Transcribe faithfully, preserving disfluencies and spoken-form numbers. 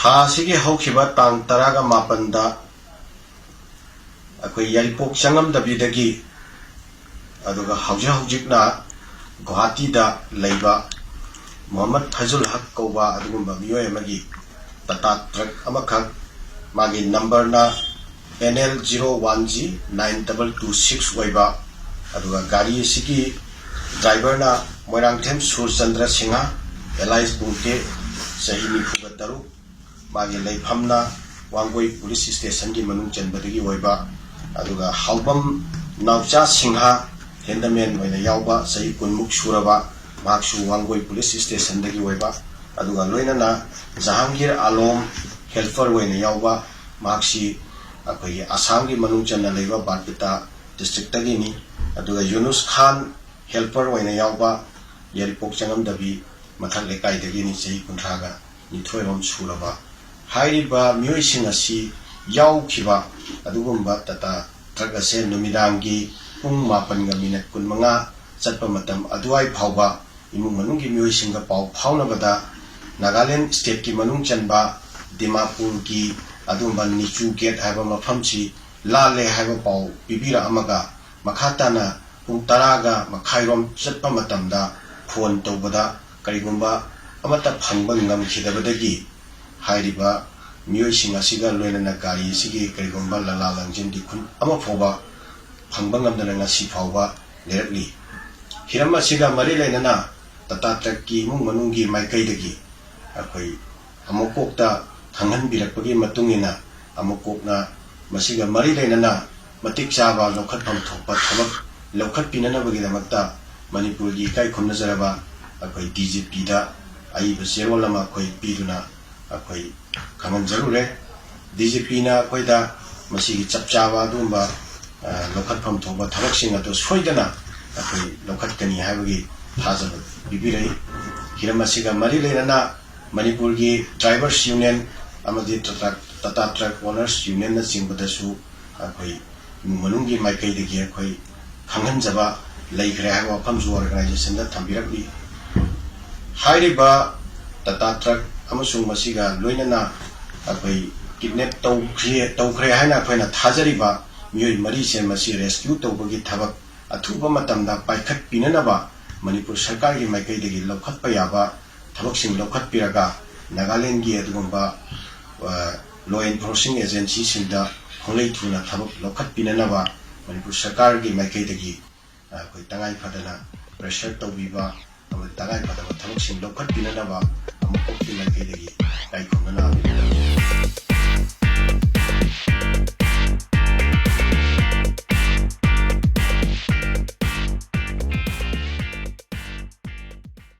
ꯊꯥ ꯑꯁꯤꯒꯤ ꯍꯧꯈꯤꯕ ꯇꯥꯡ ꯇꯔꯥꯒ ꯃꯥꯄꯟꯗ ꯑꯩꯈꯣꯏ ꯌꯥꯏꯔꯤꯄꯣꯛ ꯆꯪꯉꯝꯗꯕꯤꯗꯒꯤ, ꯑꯗꯨꯒ ꯍꯧꯖꯤꯛ ꯍꯧꯖꯤꯛꯅ ꯒꯨꯋꯥꯍꯥꯇꯤꯗ ꯂꯩꯕ ꯃꯣꯍꯝꯃꯗ ꯐꯖꯨꯜ ꯍꯛ ꯀꯧꯕ ꯑꯗꯨꯒꯨꯝꯕ ꯃꯤꯑꯣꯏ ꯑꯃꯒꯤ ꯇꯥꯇꯥ ꯇ꯭ꯔꯛ ꯑꯃꯈꯛ, ꯃꯥꯒꯤ ꯅꯝꯕꯔꯅ N L zero one G nine double two six ꯑꯣꯏꯕ, ꯑꯗꯨꯒ ꯒꯥꯔꯤ ꯑꯁꯤꯒꯤ ꯗ꯭ꯔꯥꯏꯚꯔꯅ ꯃꯣꯏꯔꯥꯡꯊꯦꯝ ꯁꯨꯔꯆꯟꯗ꯭ꯔ ꯁꯤꯡꯍ, alias ꯕꯨꯡꯇꯦ, ꯆꯍꯤ ꯅꯤꯐꯨꯒ ꯇꯔꯨꯛ, ꯃꯥꯒꯤ ꯂꯩꯐꯝꯅ ꯋꯥꯡꯒꯣꯏ ꯄꯨꯂꯤꯁ ꯁ꯭ꯇꯦꯁꯟꯒꯤ ꯃꯅꯨꯡ ꯆꯟꯕꯗꯒꯤ ꯑꯣꯏꯕ, ꯑꯗꯨꯒ ꯍꯥꯎꯕꯝ ꯅꯥꯎꯆꯥ ꯁꯤꯡꯍ, ꯍꯦꯟꯗꯃꯦꯟ ꯑꯣꯏꯅ ꯌꯥꯎꯕ, ꯆꯍꯤ ꯀꯨꯟꯃꯨꯛ ꯁꯨꯔꯕ, ꯃꯍꯥꯛꯁꯨ ꯋꯥꯡꯒꯣꯏ ꯄꯨꯂꯤꯁ ꯁ꯭ꯇꯦꯁꯟꯗꯒꯤ ꯑꯣꯏꯕ, ꯑꯗꯨꯒ ꯂꯣꯏꯅꯅ ꯖꯍꯥꯡꯒꯤꯔ ꯑꯥꯂꯣꯝ, ꯍꯦꯜꯄꯔ ꯑꯣꯏꯅ ꯌꯥꯎꯕ, ꯃꯍꯥꯛꯁꯤ ꯑꯩꯈꯣꯏꯒꯤ ꯑꯁꯥꯝꯒꯤ ꯃꯅꯨꯡ ꯆꯟꯅ ꯂꯩꯕ ꯕꯥꯔꯄꯦꯇꯥ ꯗꯤꯁꯇ꯭ꯔꯤꯛꯇꯒꯤꯅꯤ꯫ ꯑꯗꯨꯒ ꯌꯨꯅꯨꯁ ꯈꯥꯟ, ꯍꯦꯜꯄꯔ ꯑꯣꯏꯅ ꯌꯥꯎꯕ, ꯌꯥꯏꯔꯤꯄꯣꯛ ꯆꯪꯉꯝꯗꯕꯤ ꯃꯊꯛ ꯂꯩꯀꯥꯏꯗꯒꯤꯅꯤ, ꯆꯍꯤ ꯀꯨꯟꯊ꯭ꯔꯥꯒ ꯅꯤꯊꯣꯏꯔꯣꯝ ꯁꯨꯔꯕ꯫ ꯍꯥꯏꯔꯤꯕ ꯃꯤꯑꯣꯏꯁꯤꯡ ꯑꯁꯤ ꯌꯥꯎꯈꯤꯕ ꯑꯗꯨꯒꯨꯝꯕ ꯇꯥꯇꯥ ꯇ꯭ꯔꯛ ꯑꯁꯦ ꯅꯨꯃꯤꯗꯥꯡꯒꯤ ꯄꯨꯡ ꯃꯥꯄꯟꯒ ꯃꯤꯅꯠ ꯀꯨꯟꯃꯉꯥ ꯆꯠꯄ ꯃꯇꯝ ꯑꯗꯨꯋꯥꯏ ꯐꯥꯎꯕ ꯏꯃꯨꯡ ꯃꯅꯨꯡꯒꯤ ꯃꯤꯑꯣꯏꯁꯤꯡꯒ ꯄꯥꯎ ꯐꯥꯎꯅꯕꯗ, ꯅꯥꯒꯥꯂꯦꯟ ꯁ꯭ꯇꯦꯠꯀꯤ ꯃꯅꯨꯡ ꯆꯟꯕ ꯗꯤꯃꯥꯄꯨꯔꯒꯤ ꯑꯗꯨꯒꯨꯝꯕ ꯅꯤꯆꯨ ꯒꯦꯠ ꯍꯥꯏꯕ ꯃꯐꯝꯁꯤ ꯂꯥꯜꯂꯦ ꯍꯥꯏꯕ ꯄꯥꯎ ꯄꯤꯕꯤꯔꯛꯑꯃꯒ, ꯃꯈꯥ ꯇꯥꯅ ꯄꯨꯡ ꯇꯔꯥꯒ ꯃꯈꯥꯏꯔꯣꯝ ꯆꯠꯄ ꯃꯇꯝꯗ ꯐꯣꯟ ꯇꯧꯕꯗ ꯀꯔꯤꯒꯨꯝꯕ ꯑꯃꯠꯇ ꯐꯪꯕ ꯉꯝꯈꯤꯗꯕꯗꯒꯤ, ꯍꯥꯏꯔꯤꯕ ꯃꯤꯑꯣꯏꯁꯤꯡ ꯑꯁꯤꯒ ꯂꯣꯏꯅꯅ ꯒꯥꯔꯤ ꯑꯁꯤꯒꯤ ꯀꯔꯤꯒꯨꯝꯕ ꯂꯂꯥ ꯂꯪꯖꯤꯟꯗꯤ ꯈꯨꯟ ꯑꯃ ꯐꯥꯎꯕ ꯐꯪꯕ ꯉꯝꯗꯅ ꯉꯁꯤ ꯐꯥꯎꯕ ꯂꯩꯔꯛꯂꯤ꯫ ꯍꯤꯔꯝ ꯑꯁꯤꯒ ꯃꯔꯤ ꯂꯩꯅꯅ ꯇꯥꯇꯥ ꯇ꯭ꯔꯛꯀꯤ ꯏꯃꯨꯡ ꯃꯅꯨꯡꯒꯤ ꯃꯥꯏꯀꯩꯗꯒꯤ ꯑꯩꯈꯣꯏ ꯑꯃꯨꯛꯀꯣꯛꯇ ꯈꯪꯍꯟꯕꯤꯔꯛꯄꯒꯤ ꯃꯇꯨꯡ ꯏꯟꯅ, ꯑꯃꯨꯛꯀꯣꯛꯅ ꯃꯁꯤꯒ ꯃꯔꯤ ꯂꯩꯅꯅ ꯃꯇꯤꯛ ꯆꯥꯕ ꯂꯧꯈꯠꯐꯝ ꯊꯣꯛꯄ ꯊꯕꯛ ꯂꯧꯈꯠꯄꯤꯅꯅꯕꯒꯤꯗꯃꯛꯇ ꯃꯅꯤꯄꯨꯔꯒꯤ ꯏꯀꯥꯏ ꯈꯨꯝꯅꯖꯔꯕ ꯑꯩꯈꯣꯏ D G P ꯗ ꯑꯏꯕ ꯆꯦꯔꯣꯜ ꯑꯃ ꯑꯩꯈꯣꯏ ꯄꯤꯗꯨꯅ ꯑꯩꯈꯣꯏ ꯈꯪꯍꯟꯖꯔꯨꯔꯦ꯫ D G P ꯅ ꯑꯩꯈꯣꯏꯗ ꯃꯁꯤꯒꯤ ꯆꯞ ꯆꯥꯕ ꯑꯗꯨꯒꯨꯝꯕ, ꯑ, ꯂꯧꯈꯠꯐꯝ ꯊꯣꯛꯄ ꯊꯕꯛꯁꯤꯡ ꯑꯗꯨ ꯁꯣꯏꯗꯅ ꯑꯩꯈꯣꯏ ꯂꯧꯈꯠꯀꯅꯤ ꯍꯥꯏꯕꯒꯤ ꯊꯥꯖꯕ ꯄꯤꯕꯤꯔꯛꯏ꯫ ꯍꯤꯔꯝ ꯑꯁꯤꯒ ꯃꯔꯤ ꯂꯩꯅꯅ ꯃꯅꯤꯄꯨꯔꯒꯤ Drivers Union ꯑꯃꯗꯤ Tata, Tata Truck Owners Union ꯅꯆꯤꯡꯕꯗꯁꯨ ꯑꯩꯈꯣꯏ ꯏꯃꯨꯡ ꯃꯅꯨꯡꯒꯤ ꯃꯥꯏꯀꯩꯗꯒꯤ ꯑꯩꯈꯣꯏ ꯈꯪꯍꯟꯖꯕ ꯂꯩꯈ꯭ꯔꯦ ꯍꯥꯏꯕ ꯋꯥꯐꯝꯁꯨ organization ꯗ ꯊꯝꯕꯤꯔꯛꯂꯤ꯫ ꯍꯥꯏꯔꯤꯕ ꯇꯥꯇꯥ ꯇ꯭ꯔꯛ ꯑꯃꯁꯨꯡ ꯃꯁꯤꯒ ꯂꯣꯏꯅꯅ ꯑꯩꯈꯣꯏ ꯀꯤꯗꯅꯦꯞ ꯇꯧꯈ꯭ꯔꯦ ꯇꯧꯈ꯭ꯔꯦ ꯍꯥꯏꯅ ꯑꯩꯈꯣꯏꯅ ꯊꯥꯖꯔꯤꯕ ꯃꯤꯑꯣꯏ ꯃꯔꯤꯁꯦ ꯃꯁꯤ ꯔꯦꯁꯀ꯭ꯌꯨ ꯇꯧꯕꯒꯤ ꯊꯕꯛ ꯑꯊꯨꯕ ꯃꯇꯝꯗ ꯄꯥꯏꯈꯠꯄꯤꯅꯅꯕ ꯃꯅꯤꯄꯨꯔ ꯁꯔꯀꯥꯔꯒꯤ ꯃꯥꯏꯀꯩꯗꯒꯤ ꯂꯧꯈꯠꯄ ꯌꯥꯕ ꯊꯕꯛꯁꯤꯡ ꯂꯧꯈꯠꯄꯤꯔꯒ ꯅꯥꯒꯥꯂꯦꯟꯒꯤ ꯑꯗꯨꯒꯨꯝꯕ ꯂꯣ ꯑꯦꯟꯐꯣꯔꯁꯤꯡ ꯑꯦꯖꯦꯟꯁꯤꯁꯤꯡꯗ ꯈꯣꯡꯂꯩ ꯊꯨꯅ ꯊꯕꯛ ꯂꯧꯈꯠꯄꯤꯅꯅꯕ ꯃꯅꯤꯄꯨꯔ ꯁꯔꯀꯥꯔꯒꯤ ꯃꯥꯏꯀꯩꯗꯒꯤ ꯑꯩꯈꯣꯏ ꯇꯉꯥꯏ ꯐꯗꯅ ꯄ꯭ꯔꯦꯁꯔ ꯇꯧꯕꯤꯕ ꯑꯃꯗꯤ ꯇꯉꯥꯏ ꯐꯗꯕ ꯊꯕꯛꯁꯤꯡ ꯂꯧꯈꯠꯄꯤꯅꯅꯕ ꯑꯃꯨꯛ ꯃꯥꯏꯀꯩꯗꯒꯤ